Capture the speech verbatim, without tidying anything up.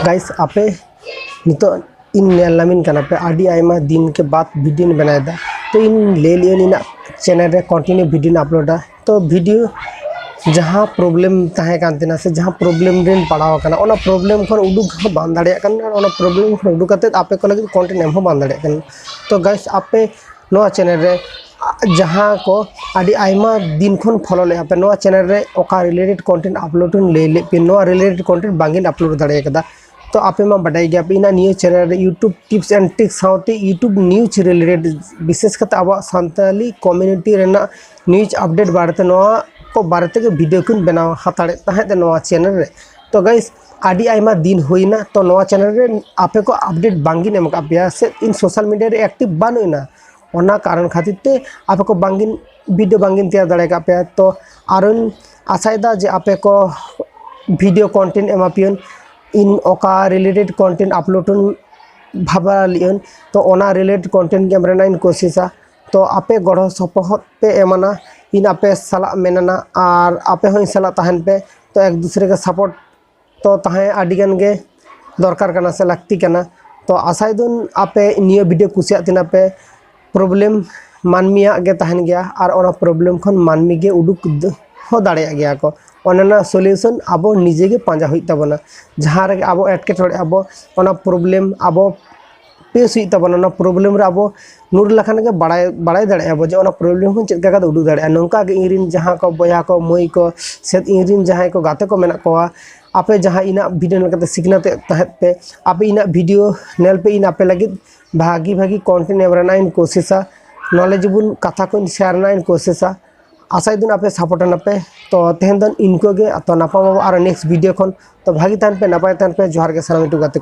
Guys, ᱟᱯᱮ ᱱᱤᱛᱚᱜ ᱤᱧ ᱧᱮᱞ ᱧᱟᱢᱤᱧ ᱠᱟᱱᱟ ᱯᱮ, ᱟᱹᱰᱤ ᱟᱭᱢᱟ ᱫᱤᱱ ᱠᱮ ᱵᱟᱫ video ᱤᱧ ᱵᱮᱱᱟᱣ ᱮᱫᱟ᱾ ᱛᱚ ᱤᱧ ᱞᱟᱹᱭ ᱞᱮᱜᱼᱟᱹᱧ ᱤᱧᱟᱹᱜ channel ᱨᱮ continue video ᱤᱧ uploadᱟ᱾ ᱛᱚ video ᱡᱟᱦᱟᱸ problem ᱛᱟᱦᱮᱸ ᱠᱟᱱ ᱛᱤᱧᱟᱹ ᱥᱮ ᱡᱟᱦᱟᱸ problem ᱨᱮᱧ ᱯᱟᱲᱟᱣ ᱟᱠᱟᱱᱟ, ᱚᱱᱟ problem ᱠᱷᱚᱱ ᱩᱰᱩᱠ ᱦᱚᱸ ᱵᱟᱝ ᱫᱟᱲᱮᱭᱟᱜ ᱠᱟᱱᱟ, ᱟᱨ ᱚᱱᱟ problem ᱠᱷᱚᱱ ᱩᱰᱩᱠ ᱠᱟᱛᱮᱫ ᱟᱯᱮ ᱠᱚ ᱞᱟᱹᱜᱤᱫ content ᱮᱢ ᱦᱚᱸ ᱵᱟᱝ ᱫᱟᱲᱮᱭᱟᱜ ᱠᱟᱱᱟ᱾ ᱛᱚ guys, ᱟᱯᱮ ᱱᱚᱣᱟ channel ᱨᱮ ᱡᱟᱦᱟᱸ ᱠᱚ ᱟᱹᱰᱤ ᱟᱭᱢᱟ ᱫᱤᱱ ᱠᱷᱚᱱ follow ᱞᱮᱫᱼᱟ ᱯᱮ, ᱱᱚᱣᱟ channel ᱨᱮ ᱚᱠᱟ related content upload ᱤᱧ ᱞᱟᱹᱭ ᱞᱮᱫ ᱯᱮ, ᱱᱚᱣᱟ related content ᱵᱟᱝ ᱤᱧ upload ᱫᱟᱲᱮ ᱟᱠᱟᱫᱟ᱾ ᱛᱚ ᱟᱯᱮ ᱢᱟ ᱵᱟᱰᱟᱭ ᱜᱮᱭᱟ ᱯᱮ, ᱤᱧᱟᱹᱜ ᱱᱤᱭᱟᱹ channel ᱨᱮ YouTube tips and tricks ᱥᱟᱶᱛᱮ YouTube news related, ᱵᱤᱥᱮᱥ ᱠᱟᱛᱮ ᱟᱵᱚᱣᱟᱜ ᱥᱟᱱᱛᱟᱞᱤ community ᱨᱮᱱᱟᱜ news update ᱵᱟᱨᱮᱛᱮ, ᱱᱚᱣᱟ ᱠᱚ ᱵᱟᱨᱮ ᱛᱮᱜᱮ video ᱠᱚᱧ ᱵᱮᱱᱟᱣ ᱦᱟᱛᱟᱲᱮᱫ ᱛᱟᱦᱮᱸᱫ ᱱᱚᱣᱟ channel ᱨᱮ᱾ ᱛᱚ guys, ᱟᱹᱰᱤ ᱟᱭᱢᱟ ᱫᱤᱱ ᱦᱩᱭᱱᱟ, ᱛᱚ ᱱᱚᱣᱟ channel ᱨᱮ ᱟᱯᱮ ᱠᱚ update ᱵᱟᱝ ᱜᱤᱧ ᱮᱢ ᱟᱠᱟᱫ ᱯᱮᱭᱟ ᱥᱮ ᱤᱧ social media ᱨᱮ active ᱵᱟᱹᱱᱩᱜ ᱮᱱᱟ, ᱚᱱᱟ ᱠᱟᱨᱚᱱ ᱠᱷᱟᱹᱛᱤᱨ ᱛᱮ ᱟᱯᱮ ᱠᱚ ᱵᱟᱝ ᱜᱤᱧ video ᱵᱟᱝ ᱜᱤᱧ ᱛᱮᱭᱟᱨ ᱫᱟᱲᱮ ᱟᱠᱟᱫ ᱯᱮᱭᱟ᱾ ᱛᱚ ᱟᱨᱚᱧ ᱟᱥᱟᱭᱮᱫᱟ ᱡᱮ ᱟᱯᱮ ᱠᱚ video content ᱮᱢᱟ ᱯᱮᱭᱟᱹᱧ᱾ ᱤᱧ ᱚᱠᱟ related content upload ᱤᱧ ᱵᱷᱟᱵᱟ ᱞᱮᱫᱟᱹᱧ, ᱛᱚ ᱚᱱᱟ related content ᱜᱮ ᱮᱢ ᱨᱮᱱᱟᱜ ᱤᱧ ᱠᱳᱥᱤᱥᱟ᱾ ᱛᱚ ᱟᱯᱮ ᱜᱚᱲᱚ ᱥᱚᱯᱚᱦᱚᱫ ᱯᱮ ᱮᱢᱟᱱᱟ, ᱤᱧ ᱟᱯᱮ ᱥᱟᱞᱟᱜ ᱢᱮᱱᱟᱱᱟ ᱟᱨ ᱟᱯᱮ ᱦᱚᱸ ᱤᱧ ᱥᱟᱞᱟᱜ ᱛᱟᱦᱮᱱ ᱯᱮ᱾ ᱛᱚ ᱮᱠ ᱫᱩᱥᱨᱮ ᱜᱮ support ᱛᱚ ᱛᱟᱦᱮᱸ ᱟᱹᱰᱤ ᱜᱟᱱ ᱜᱮ ᱫᱚᱨᱠᱟᱨ ᱠᱟᱱᱟ ᱥᱮ ᱞᱟᱹᱠᱛᱤ ᱠᱟᱱᱟ᱾ ᱛᱚ ᱟᱥᱟᱭᱮᱫᱟᱹᱧ ᱟᱯᱮ ᱱᱤᱭᱟᱹ video ᱠᱩᱥᱤᱭᱟᱜ ᱛᱤᱧᱟᱹ ᱯᱮ᱾ Problem ᱢᱟᱹᱱᱢᱤᱭᱟᱜ ᱜᱮ ᱛᱟᱦᱮᱱ ᱜᱮᱭᱟ, ᱟᱨ ᱚᱱᱟ problem ᱠᱷᱚᱱ ᱢᱟᱹᱱᱢᱤ ᱜᱮ ᱩᱰᱩᱠ ᱫ-, ᱦᱚᱸ ᱫᱟᱲᱮᱭᱟᱜ ᱜᱮᱭᱟ ᱠᱚ᱾ ᱚᱱᱟ ᱨᱮᱱᱟᱜ solution ᱟᱵᱚ ᱱᱤᱡᱮ ᱜᱮ ᱯᱟᱸᱡᱟ ᱦᱩᱭᱩᱜ ᱛᱟᱵᱚᱱᱟ᱾ ᱡᱟᱦᱟᱸ ᱨᱮᱜᱮ ᱟᱵᱚ ᱮᱴᱠᱮᱴᱚᱬᱮ ᱟᱵᱚ, ᱚᱱᱟ problem ᱟᱵᱚ face ᱦᱩᱭᱩᱜ ᱛᱟᱵᱚᱱᱟ᱾ ᱚᱱᱟ problem ᱨᱮ ᱟᱵᱚ ᱱᱩᱨ ᱞᱮᱠᱷᱟᱱ ᱜᱮ ᱵᱟᱲᱟᱭ, ᱵᱟᱲᱟᱭ ᱫᱟᱲᱮᱭᱟᱜᱼᱟ ᱵᱚ ᱡᱮ ᱚᱱᱟ problem ᱠᱷᱚᱱ ᱪᱮᱫ ᱞᱮᱠᱟ ᱠᱟᱛᱮ ᱩᱰᱩᱠ ᱫᱟᱲᱮᱭᱟᱜᱼᱟ᱾ ᱱᱚᱝᱠᱟ ᱜᱮ ᱤᱧ ᱨᱮᱱ ᱡᱟᱦᱟᱸ ᱠᱚ ᱵᱚᱭᱦᱟ ᱠᱚ, ᱢᱟᱹᱭ ᱠᱚ, ᱥᱮ ᱤᱧ ᱨᱮᱱ ᱡᱟᱦᱟᱸᱭ ᱠᱚ ᱜᱟᱛᱮ ᱠᱚ ᱢᱮᱱᱟᱜ ᱠᱚᱣᱟ, ᱟᱯᱮ ᱡᱟᱦᱟᱸ ᱤᱧᱟᱹᱜ video ᱧᱮᱞ ᱠᱟᱛᱮ ᱥᱤᱠᱷᱱᱟᱹᱛ ᱮᱫ ᱛᱟᱦᱮᱸᱫ ᱯᱮ, ᱟᱯᱮ ᱤᱧᱟᱹᱜ video ᱧᱮᱞ ᱯᱮ, ᱤᱧ ᱟᱯᱮ ᱞᱟᱹᱜᱤᱫ ᱵᱷᱟᱹᱜᱤ ᱵᱷᱟᱹᱜᱤ content ᱮᱢ ᱨᱮᱱᱟᱜ ᱤᱧ ᱠᱳᱥᱤᱥᱟ, knowledgeable ᱠᱟᱛᱷᱟ ᱠᱚᱧ share ᱨᱮᱱᱟᱜ ᱤᱧ ᱠᱳᱥᱤᱥᱟ᱾ ᱟᱥᱟᱭᱮᱫᱟᱹᱧ ᱟᱯᱮ support ᱟᱱᱟ ᱯᱮ᱾ ᱛᱚ ᱛᱮᱦᱮᱧ ᱫᱚ ᱤᱱᱠᱟᱹ ᱜᱮ, ᱛᱚ ᱧᱟᱯᱟᱢ ᱟᱵᱚ ᱟᱨᱚ next video ᱠᱷᱚᱱ᱾ ᱛᱚ ᱵᱷᱟᱹᱜᱤ ᱛᱟᱦᱮᱱ ᱯᱮ, ᱱᱟᱯᱟᱭ ᱛᱟᱦᱮᱱ ᱯᱮ᱾ ᱡᱚᱦᱟᱨ ᱜᱮ ᱥᱟᱱᱟᱢ YouTube ᱜᱟᱛᱮ ᱠᱚ᱾